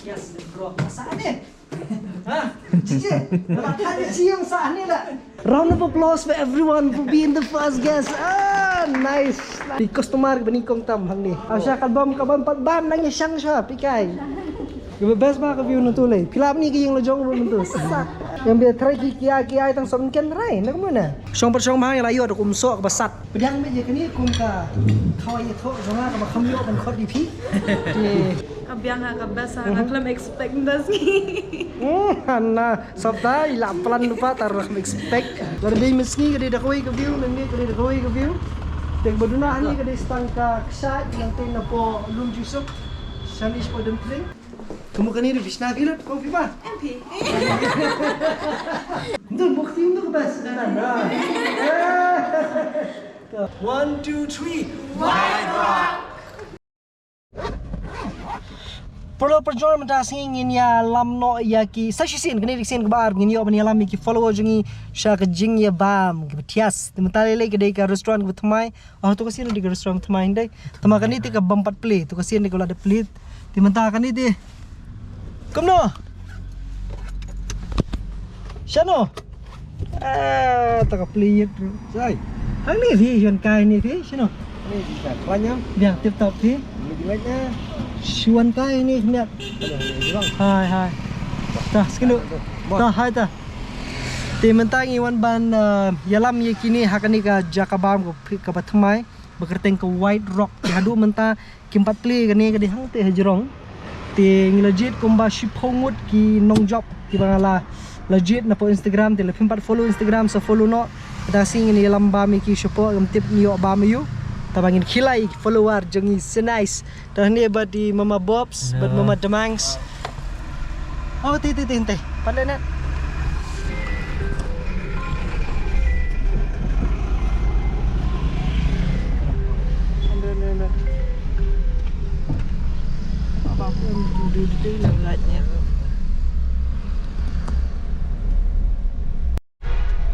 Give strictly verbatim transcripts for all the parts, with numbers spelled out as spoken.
Yes, bro. Sah ne. Ha? Jiji. Ba ka jiji ïa sah ne la. Round of applause for everyone for being the first guest. Ah, nice. Ki customer ba nyngkong tam hangne. Aw sha ka bam, ka bam pat bam nang ïa shang sha phi kai. Ka best ba ka view nangtu lei. Phi lap ni ka ïing la jong ruh nangtu. Sah. Ïa ba trai ki ki ai ki ai tang som ken rai na kumno na. Shong pat shong ba ïa la ïoh da kum soh ka ba sat. Pdiang beit ïa kane kum ka khawai ïathoh jong nga kaba kham ïoh ban khot ïa phi. Te ka biang ha ka best ha, nga khlem expect mynta sngi. Hmm, hana, sabta i la plan lypa tang ruh khlem expect. Lada dei mynsngi ka dei da kawei ka view, mynmiet ka dei da kawei ka view. Te kaba duna hangne ka dei sa tang ka kshaid, nangta napoh lum jingïasuk. Shane shapoh Dumpling. Ka mut kane ruh phi shna phi lut, kong phi ba? Em phi. Ntul, mukti ntul ka best. One, two, three. Wide Rock. Paralok parajor, mynta ka sngi ngin ïalam noh ïa ki, sa shisien, kane dei ka sien kaba ar, ngin ïoh ban ïalam ïa ki follower jong ngi sha ka jingïabam kaba thias. Te mynta lei lei ka dei ka restaurant kaba thymmai. Oh, to ka sien dei ka restaurant thymmai hynrei. Thymmai kane te ka bym pat plie, to ka sien dei ka la dep plie. Te mynta kane te. Kumno? Shano? Ah, ta ka plie ïit. Sai. Hangne phi, shuwa kai ne phi, shano? Ni di ka kranya. Biang tip top phi. Ni di lait na. Shuwa kai ne khyndiat. Hai, hai. Ta, skin. Ta, hai ta. Te mynta ngi wan ban, eh, ïalam ïa kine ha kane ka jaka bam ka, kaba thymmai, ba kyrteng ka Wide Rock. Te haduh mynta kim pat plie, kane ka dei hangtei hajrong. Te ngi la jied kumba shiphew ngut ki nongjop kiba nga la, la jied napoh Instagram, te lada phim pat follow Instagram sa follow noh. Mynta ka sngi ngin ïalam bam ïa ki shapoh, ngam tip ngin ïoh bam aïu. Tangba ngin khie lai ïa ki follower jong ngi, so nice. Te hangne bad i Mama Bobs bad Mama Demangs. Oh, te te te te. Pat leh na. Ande ande ande. Apa pun tu tu tu tu nak light ni.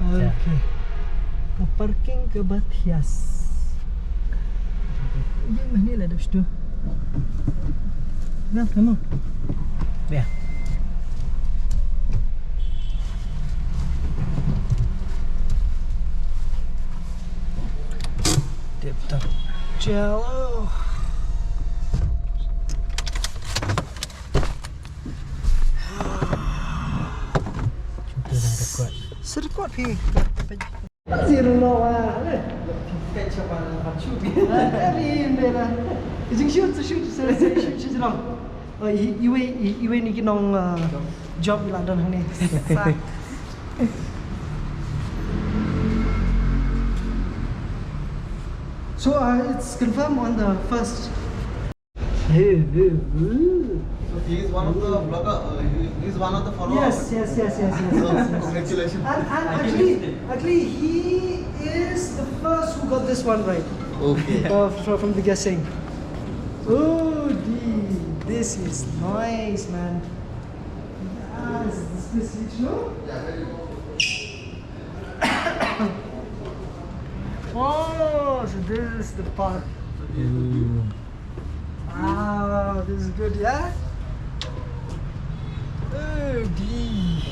Okay. Ka parking kaba thias. Ïa mane la dep shuh. Nah, kamu. Ya. Tip top. Jell-O. Cuba dah record. Sa record phi. Zero no wa. Kan siapa nak shoot? Ari bela. Jing shoot, shoot, shoot, shoot, shoot. Oh, i, iwei, i, iwei ni ki nong, uh, job la don hangne. Sa. So, uh, it's confirmed on the first. So he is one of the blogger, uh, he, he is one of the followers. Yes, yes, yes, yes, yes, yes, yes. Congratulations. And, and actually, actually, he is the first who got this one right. Okay. Uh, from, from the guessing. Oh, the, this is nice, man. Ah, is this, this seat, no? Yeah, very well. Oh, so this is the part. Ooh. Wow, this is good, yeah? Oh, di.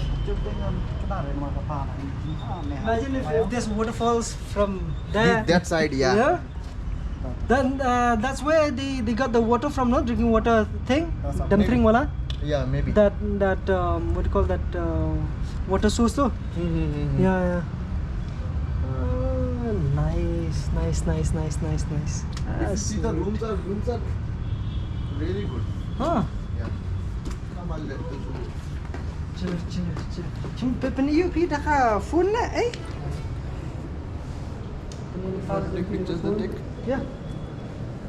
Imagine if, if there's waterfalls from there. That side, yeah. Yeah? Then, uh, that's where they, they got the water from, no? Drinking water thing? That's a Dam big thing wala? Yeah, maybe. That, that, um, what do you call that, uh, water source tu? Hmm, hmm, hmm, hmm. Yeah, yeah. Uh, nice, nice, nice, nice, nice, nice. Ah, see, the sweet. Rooms are, rooms are really good. Huh? Yeah. Come, I'll let you. Sure, sure, sure. Sure, pe-, pynïoh phi da ka phone na, eh? Take pictures, the take. Yeah.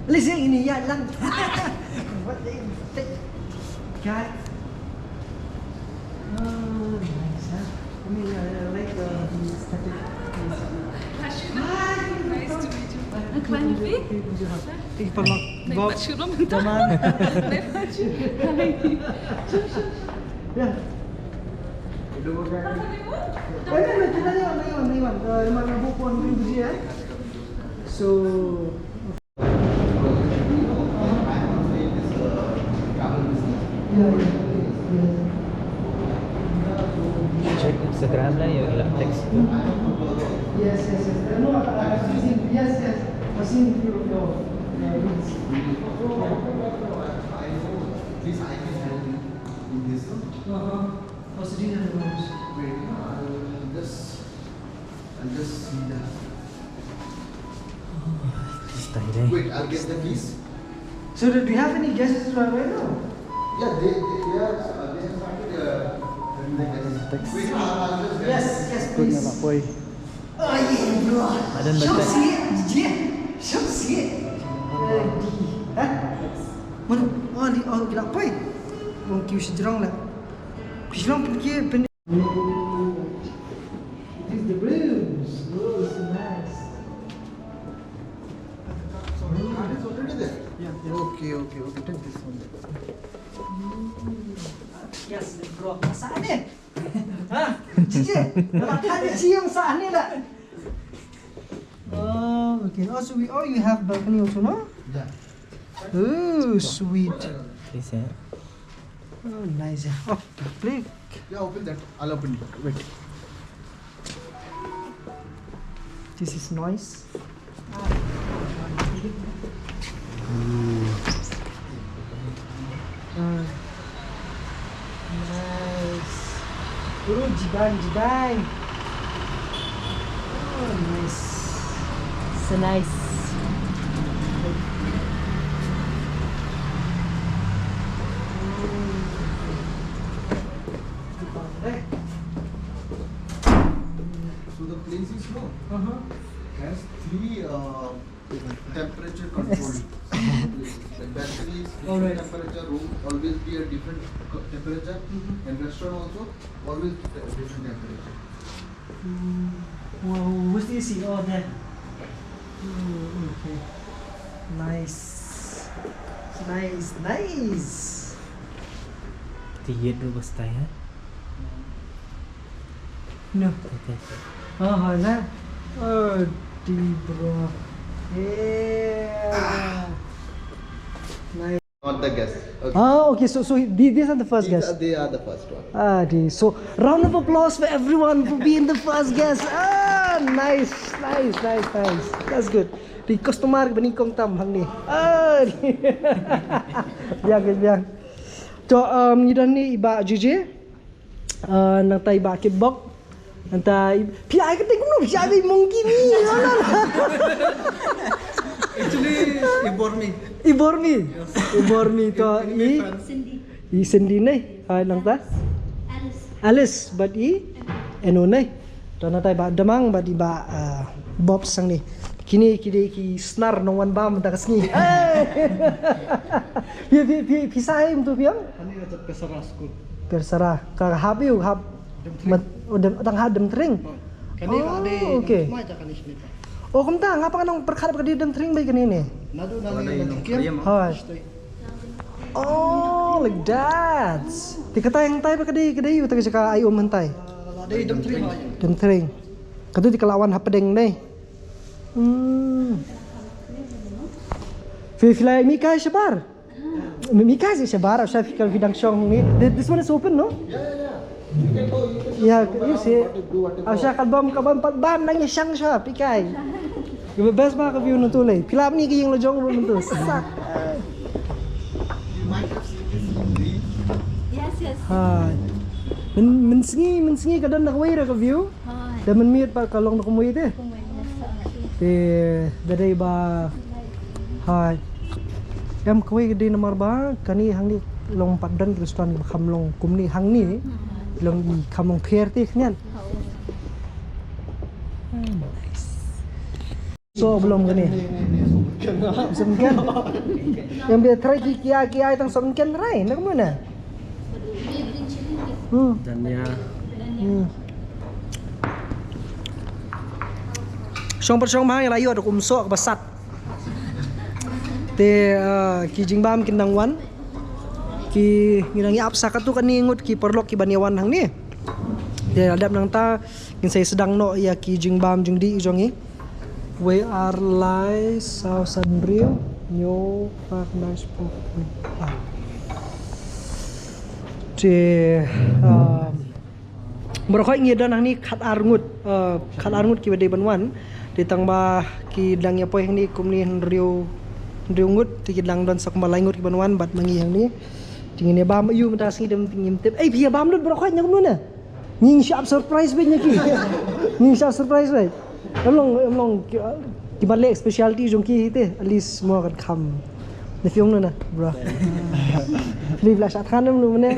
Listen, ini ya lang. What the take? Guys. Oh, nice, huh? I mean, uh, like, uh, the static. Nice to meet you. Can I help you? Thank you. Thank you. Bob. Come on. Yeah. So, Check Instagram lah, ïa, ila text tu. Yes, yes, yes. No, I, I, I've seen, yes, yes. I've seen a few of your, uh, reels. Yeah. Please, I can help you in this one. Uh-huh. Oh, sitting at the rooms. Wait, no, I'll just, I'll just see the. Style, eh? Wait, I'll get the keys. So, do, do you have any guests right, right now? Yeah, they, they, they are, uh, they have started, uh, having the guests. Thanks. Wait, I'll, I'll just get. Yes, yes, please. Good na, boy. Ai, aduh. Ada. Siap, betul. Siap, siap. Siap, siap. Ready. Hah? Mana? Oh, di, oh, gila, boy. Wong kiew sha jrong la. Kiew sha jrong, pyn kiew, pyn. It is the rooms. Oh, so nice. Sorry, it's already there. Yeah, yeah. Okay, okay, okay. Take this one. Yes, bro. Sah ni. Ha? Cici. Makan ni cium sah ni lah. Oh, okay. Oh, so we, oh, you have balcony also, no? Yeah. Oh, sweet. This, eh? Oh, nice, yeah. Oh, lovely. Yeah, open that. I'll open it. Wait. This is nice. Ah. Nice. Oh, jiban, jiban. Oh, nice. So nice. So the place is, no, uh-huh, has three, uh, temperature control. Yes. The balcony is different. All right. Temperature, room always be a different co-, temperature, mm-hmm, and restaurant also always di-, different temperature. Hmm. Wow, what's the A C? Oh, there. Oh, okay. Nice. Nice, nice. Tiga dua belas, eh? No. Tete. Oh, hala. Oh, di bro. Yeah. Nice. Not the guest. Okay. Ah, okay. So, so he, the-, these are the first guests. These are, they are the first one. Ah, di. So, round of applause for everyone for being the first guest. Ah, nice, nice, nice, nice. That's good. Di customer ba nyngkong tam hangne. Ah, di. Biang, biang. To, um, ngi don hangne i Bah J J. Ah, nangta i Bah Kitbok. Nangta i, phi ai kyrteng kumno, phi ai ba i Monkey Mee, no, no, no. Actually, i Bormi. I Bormi. Yes. I Bormi to i, i Cindy ne. Ai nangta Alice. Alice, bad i Eno ne. To nangta i Bah Damang bad i Bah, ah, Bob hangne. Kine ki dei ki snar nongwan bam mynta ka sngi. Phi, phi, phi, phi sa ei mynta phi ong? Hangne na Pyrsara School. Pyrsara. Ka hap ïa u hap. Dymtring. Mat-, oh, Dym-, dang hap Dymtring. Oh. Kane ka dei, oh, okay. Nang tmai ta kane shane ta. Oh, kumta nga pat nga nang pyrkhat ba ka dei Dymtring ba kane ne. Naduh na ngi nang kiam. Hooid. Oh, like that. Te kata hangtai ba ka dei, ka dei uta ka jaka ai um hangtai. Ah, dei Dymtring. Dymtring. Katu te ka la wan hapdeng ne. Hmm. Phi, phi la mih kai shabar? Mih, mih kai shabar, ap sha phi, ka phi dang shong ne. Th-, this one is open, no? Yeah, yeah, yeah. You can go, you can just, yeah, go around, you see, what to do, what to do. Ap sha ka bam, ka bam pat bam nang ïa shang sha phi kai. Ka best ba ka view nangtu lei. Phi la mih ka ïing la jong ruh nangtu. Sak. You might have seen this in the. Yes, yes. Ha. Myn, mynsngi, mynsngi ka don da kawei ruh ka view. Da mynmiet pat ka long da kumwei te. Te da dei ba, hai. Em kawei ka dei namar ba kane hangne long pat don ki restaurant ba kham long kumne hangne. Long i kham long pher te khnyan. Hmm, nice. So belum kane. Sop mynken. Em, bia trai ki, ki ai, ki ai tang sop mynken trai. Na kumno na? Hmm. Dhania. Hmm. Shong pat shong ma, ïa la ïoh da ka um soh kaba sat. Te, ah, ki jingbam kin nang wan. Ki, ngi nang ïa ap sa katto katne ngut ki paralok ki ban ïa wan hangne. Te la dep nangta ngin sa ïa sdang noh ïa ki jingbam jingdih jong ngi. Wei ar lai saw san hynriew, hynñiew phra khyndai shiphew. Ah. Te, um, baroh khoit ngi don hangne khat ar ngut, uh, khat ar ngut kiba dei ban wan. Te tang ba ki dang ïa poi hangne kumne hynriew, hynriew ngut, te ki dang don sa kumba lai ngut kiban wan bad ma ngi hangne. Te ngin ïa bam ïa u mynta sngi, dem ngim tip. Ei, phi ïa bam lut baroh khoit, na kumno na? Ngin shah surprise beit ïa ki. Ngin shah surprise beit. Em long, em long ki, ki ban leh specialty jong ki hi te, at least mo kan kham. Ne phi ong na, bro. Phi la shah than em lu mane.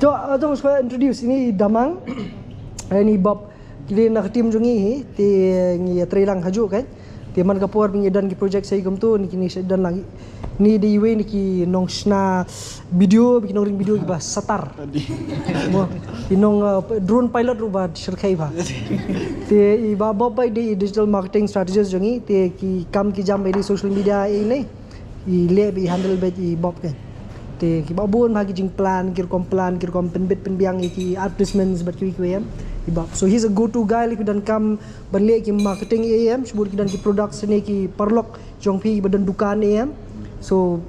To, to, shu introduce, ine i Damang. Ine i Bob. Ki dei na ka team jong ngi hi, te ngi ïa trei lang hajuh kan. Te man ka por ba ngi don ki project sa ïa kumto, ni kine sa don lang. Ni dei iwei na ki nongshna video, ba ki nongring video kiba satar. Mo, ki nong, uh, drone pilot ruh ba shyrkhei ba. Te i Bah Bob ba i dei i digital marketing strategist jong ngi, te ki kam ki jam ba i dei social media, i ne. I leh ba i handle beit i Bob kan. Te kiba bun ba ki jingplan, ki rukom plan, ki rukom pynbit pynbiang ïa ki advertisements bad kiwei kiwei em. I Bob. So he's a go-to guy, like, phi donkam ban leh ki marketing, A M, shibun ki don ki products ne ki paralok jong phi ba don dukan, A M. So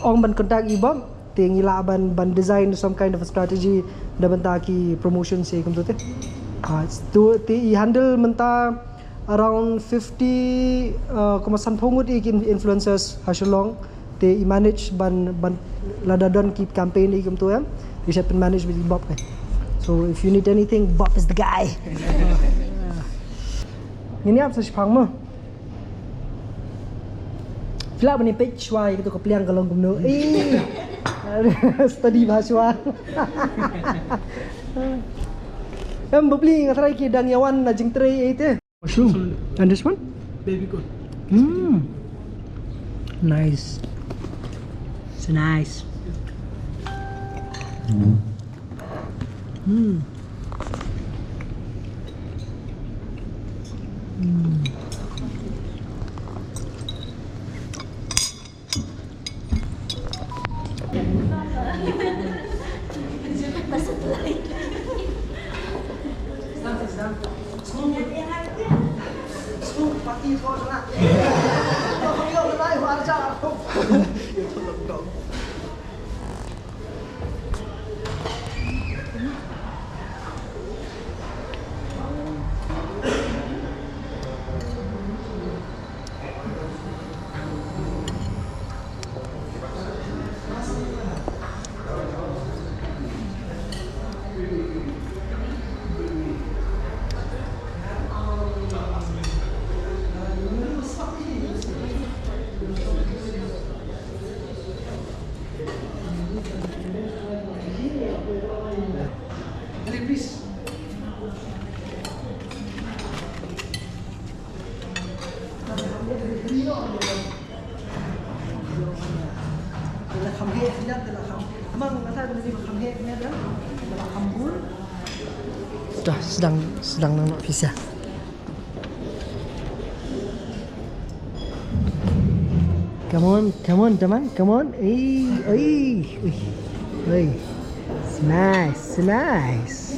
ong ban contact i Bob, te ngi lah ban, ban design some kind of a strategy da bynta ki promotion se kumto te. Ah, to te i handle mynta around fifty, uh, koma san phew ngut i ki in-, influencers ha Shillong. Te i manage ban, ban lada don ki campaign i kumto em. I shah pynmanage bad i Bob kan. So if you need anything, Bob is the guy. Ngin ïap sa shipang mo. Phi lah ban ïa peit shuwa ïa kato ka pliang ka long kumno. Eh. Study bha shuwa. Em, bapli, nga tharai ki dang ïa wan na jingtrei, eh, te. Mushroom. And this one? Baby corn. Mm. Nice. It's nice. Mm. Mm. Dah, sdang, sdang nang noh pisa. Come on, come on, teman, come on. Ei, ei, ei. Ei. Nice, nice.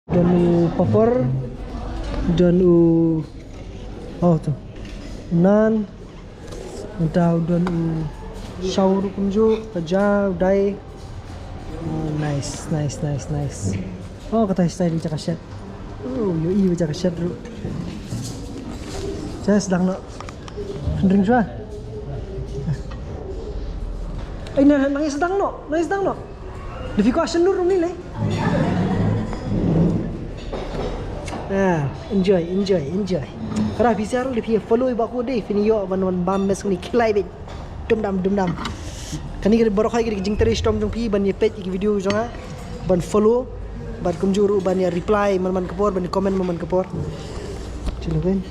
Don u papar, don u, oh, tu. Naan, nta u don u shaw ruh kumjuh, ka ja, u dai. Oh, nice, nice, nice, nice. Oh, kata style jaka shet. Oh, ïohi jaka shet ruh. Shet sdang noh. Hynriew shuwa. Ei, nang, nang sdang noh, nang sdang noh. Dei phi kwah shen lut ruh ni lei. Ah, enjoy, enjoy, enjoy. Para phi share, dei phi follow i Bah Ku dei, phin ïoh ban, ban bam mes ni khilai beit. Dum dam, dum dam. Kane ka baroh hi ka jingtrei shitom jong phi ban ïa peit ïa ki video jong nga, ban follow, bad kumjuh ruh ban ïa reply man man ka por, ban ïa comment man man ka por. Chalo kan.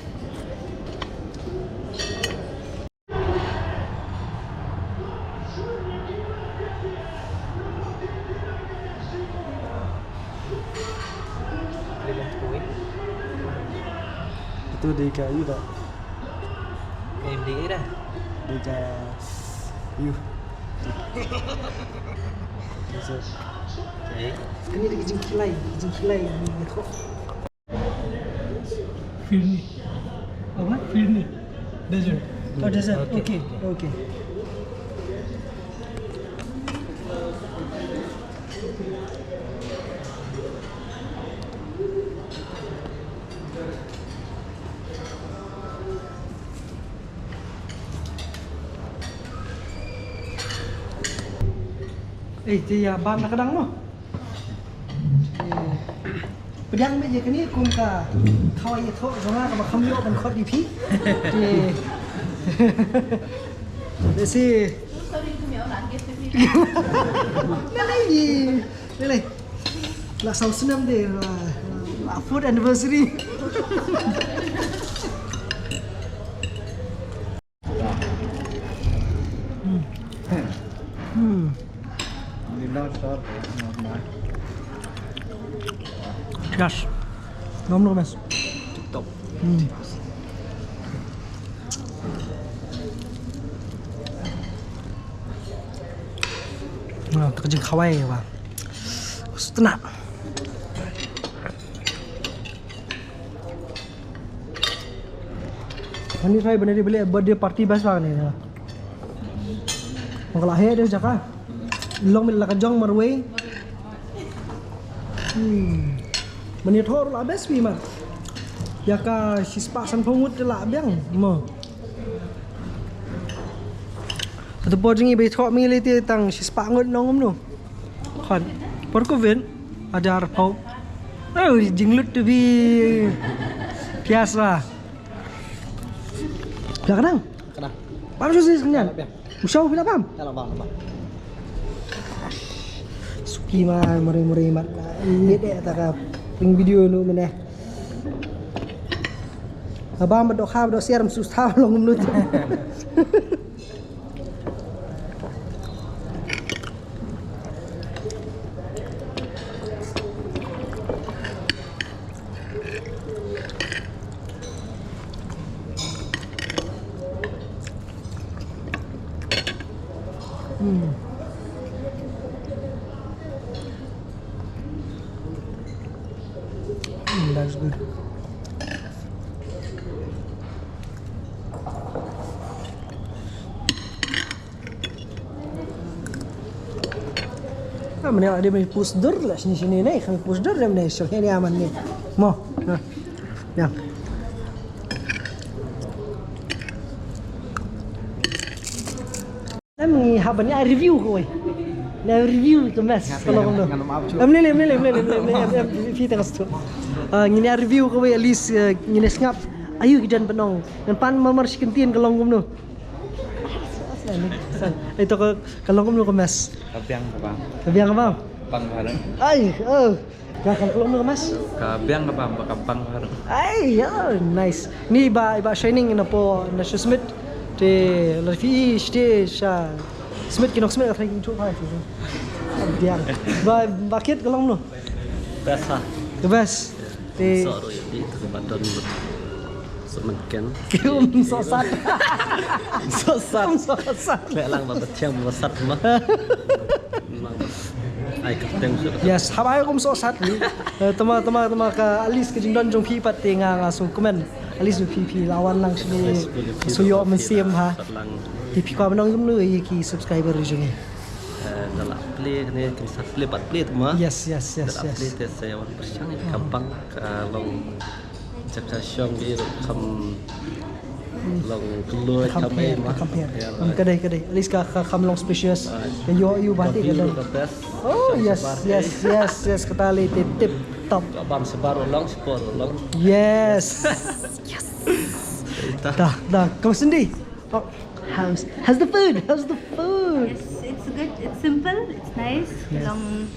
Itu dei ka yu da. Em, dei ka yu da. Dei ka yu. Yes, sir. Okay. Kane dei ka jingkhilai, jingkhilai ni ko. Firni. Apa? Firni. Dessert. Oh, dessert. Okay, okay, okay. Okay. Eh, te ïa bam na ka dang mo. Pdiang beit ïa kane kum ka khawai ïathoh jong nga kaba kham ïoh ban khot ïa phi. Te let's see. Lei lei. Lei lei. La saw snem de la, la fourth anniversary. Hmm. Hmm. Yes. Nom nom, mas. Top. Hmm. Ah, ka jingkhawai ba. Sutna. Ani rai bane de bele birthday party bas ba ne. Mangala he de jaka. Long mil la ka jong marwei. Hmm. Mane thor la bes wi mar. Ïa ka shispah sanphew ngut la biang mo. Kata por jong ngi ba ïathoh mynta te tang shispah ngut nong kumno. Khot por covid hajar phew. Oh, jinglut tu bi pias ba. Phi la kdang? Kdang. Bam shuh shuh skenian. Ïa, ïa. U shaw phi la bam? Ïa, la bam, la bam. Suki ma, mari mari mat. Ni de ta ka ping video nu mene. Abam ba doh kha ba doh siar msu thaw long mlut. Hmm. Mm, that's good. Ah, mane la dei mane pus dur la sini sini ne, kami pus dur ne mane sel ne aman ne. Mo. Nah. Ya. Lam ngi hap ban ïa review kawei. Ïa review ka mess ka long kumno. Em, lei lei, em, lei lei, em, lei lei, em, em, phi tang stu. Ah, ngin ïa review kawei at least, eh, ngin ïa sngap aïu ki don ban ong. Ngan pan marmar shi kyntien ka long kumno. Ai to ka, ka long kumno ka mess. Ka biang ka bam. Ka biang ka bam. Bang bareng. Ai, oh. Ka, ka long kumno ka mess? Ka biang ka bam, ka bang bareng. Ai, oh, nice. Ni ba, ba shining na po, na shu smit. Te la phi shu te sha smit ki nongsmit ka thrang ki chu phai. Biang. Ba, ba kit ka long kumno? Best ha. The best. Te so ro ïa ti ka ba don. Sumit ken. Ki um sohsat. Sohsat. Um sohsat. Leh lang ba thiang ba sat ma. Ai ka teng shu. Yes, haba ai kum sohsat ni. Eh, tama, tama, tama ka at least ka jingdon jong phi pat te nga nga sngewkmen. At least phi phi la wan lang sini. Shu ïoh mynsiem ha. Te phi kwah ban ong kumno ïa ki subscriber jong ngi. Eh, da la plie kane kin sa plie pat plie tama. Yes, yes, yes, yes. Da la plie te sa ïa wan pyrshang ïa ka bang ka long. Jaka shong ki ruh kham long kloi kham ei ma. Kham pher. Ka dei, ka dei. At least ka, ka kham long spacious. Ka ïoh ïoh ba ti ka dei. Oh yes, yes, yes, yes, kata lei te tip top. Ka bam shabar ruh long, shabar ruh long. Yes. Yes. Dah, dah. Kau sendiri. Oh, how's, how's the food? How's the food? Yes, it's good. It's simple. It's nice. Yes. Long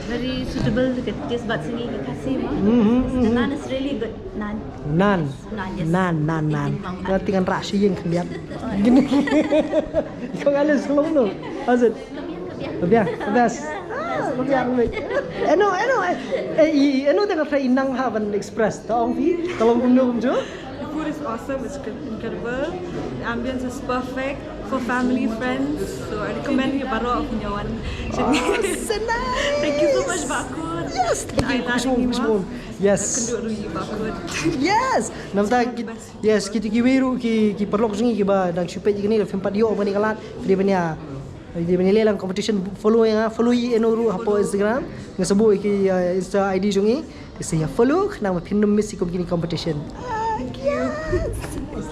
Very suitable dekat taste buds ngi ki Khasi ma. Mhm, mhm. The naan is really good. Naan. Naan. Naan, yes. Naan, naan, naan. Ïa, tingin bang. Nga tingin rak shi ïing khyndiat. Gini. Kong Alice, ka long kumno? How's it? Ka biang, ka biang. Ah, ka biang, mate. Eno, eno, eh, eh, i, eno teng ka try i nang ha ban express. Ta ong phi, ka long kumno kumjuh? The food is awesome, it's cr-, incredible. The ambience is perfect for family, friends. So I recommend you baroh of nyawan. Ah, so nice. Thank you so much, Bakut. Yes, thank you. Yes. Yes. Namta ki, yes, ki, ki wei ruh ki, ki paralok jong ngi kiba dang shu peit ïa kane, phim pat ïoh ban ïa ka lad, phi dei ban ïa Ïa, ban ïaleh lang competition, follow ïa nga, follow ïa eno ruh hapoh Instagram. Nga sa buh ïa ki, uh, Insta I D jong i. Te sa ïa follow khnang ba phin ym miss ïa kum kine competition. Ah, yes.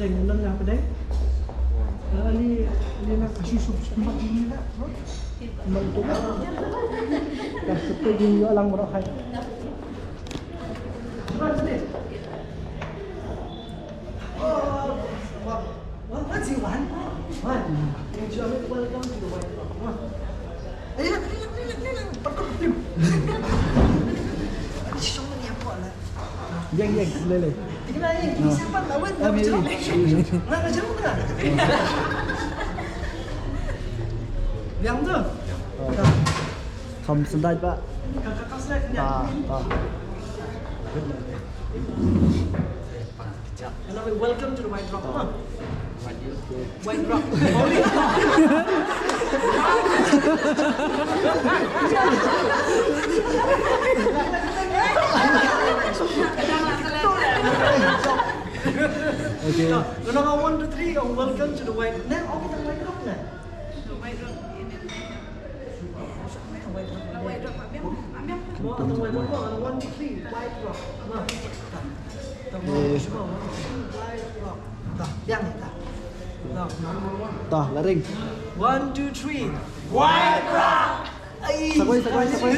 pdeng, nang ïa pdeng. Eh, ali, ali na ka shu shu shu mat ni na. Nang tu. Ka shu tu jing ïa lang bro hai. What, what, what do you want? What? Enjoy, welcome to the White Rock. What? Relax, relax, relax, relax. Parkot film. Show ni apa lah. Yang, yang, lele. Tingnan ni, siapa tahu ni. Nggak ada jauh kan? Yang tu. Kham sendai, Pak. Kakak slide ni. Pak, Pak. Hello, welcome to the White Rock. Huh? White Rock. Okay. No, no, no, one, two, three, and welcome to the White. Nah, okay, the White Rock, nah. The White Rock in India. White Rock. White Rock. One, two, three. White Rock. Nah. Tah. Tah, White Rock. Tah, yang ni, tah. Tah. Tah, la ring. One, two, three. White Rock. Ai. Sakoi, sakoi, sakoi.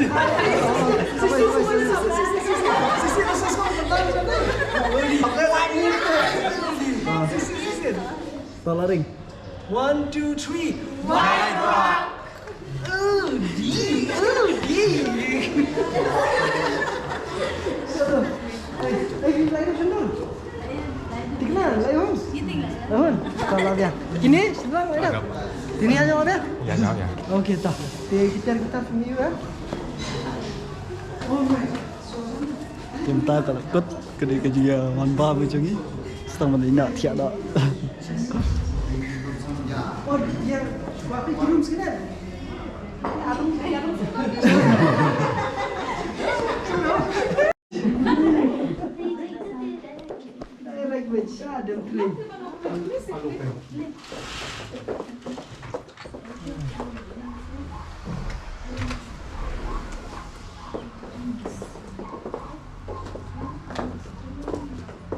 Sakoi, sakoi, sakoi. Tah. Tah, la ring. One, two, three. White Rock. Oh, di, oh, di. Ai, ai, lai dah sendal. Tikna, lai hon. Lai hon. Salah dia. Kini, sendal lai dah. Kini aja ada. Ya, ya, ya. Okey, tah. Te kita, kita sendiri ya. Oh my. Kumta ka la kut ka dei ka jingïaman bam jong ngi. Sa tang ban ïa thiah da.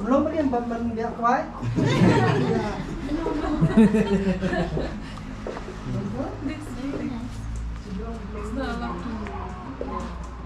Mlom riam ban man biak kwai.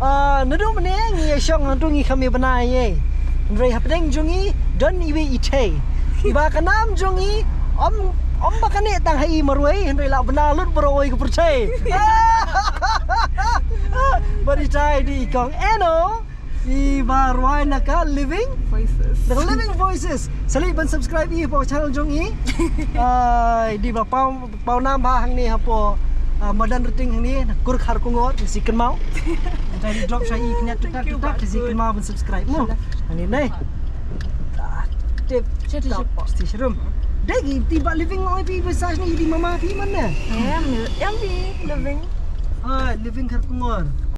Ah, naduh mynne ngi ïa shong hangtu ngi kham ïa bna ei. Hynrei hapdeng jong ngi don iwei i thei. Iba ka nam jong i ym, ym ba kane tang ha i marwei, hynrei la bna lut baroh i ka pyrthei. Bad itai dei i kong Eno, iba rwai na ka Living Voices. The Living Voices. Sa leit ban subscribe i hapoh channel jong i. Ah, dei ba paw, paw nam bha hangne hapoh, ah, madan Rating hangne, na kur Kharkongor, shi kynmaw. Dei drop sha i kniat tutak tutak, shi kynmaw ban subscribe mo. Hangne nei. Ah, tip top. Shi shrum. Dei ki, dei ba Living oi, phi ba sa ni, dei mama phi man ne? Em, em phi Living. Ah, Living Kharkongor.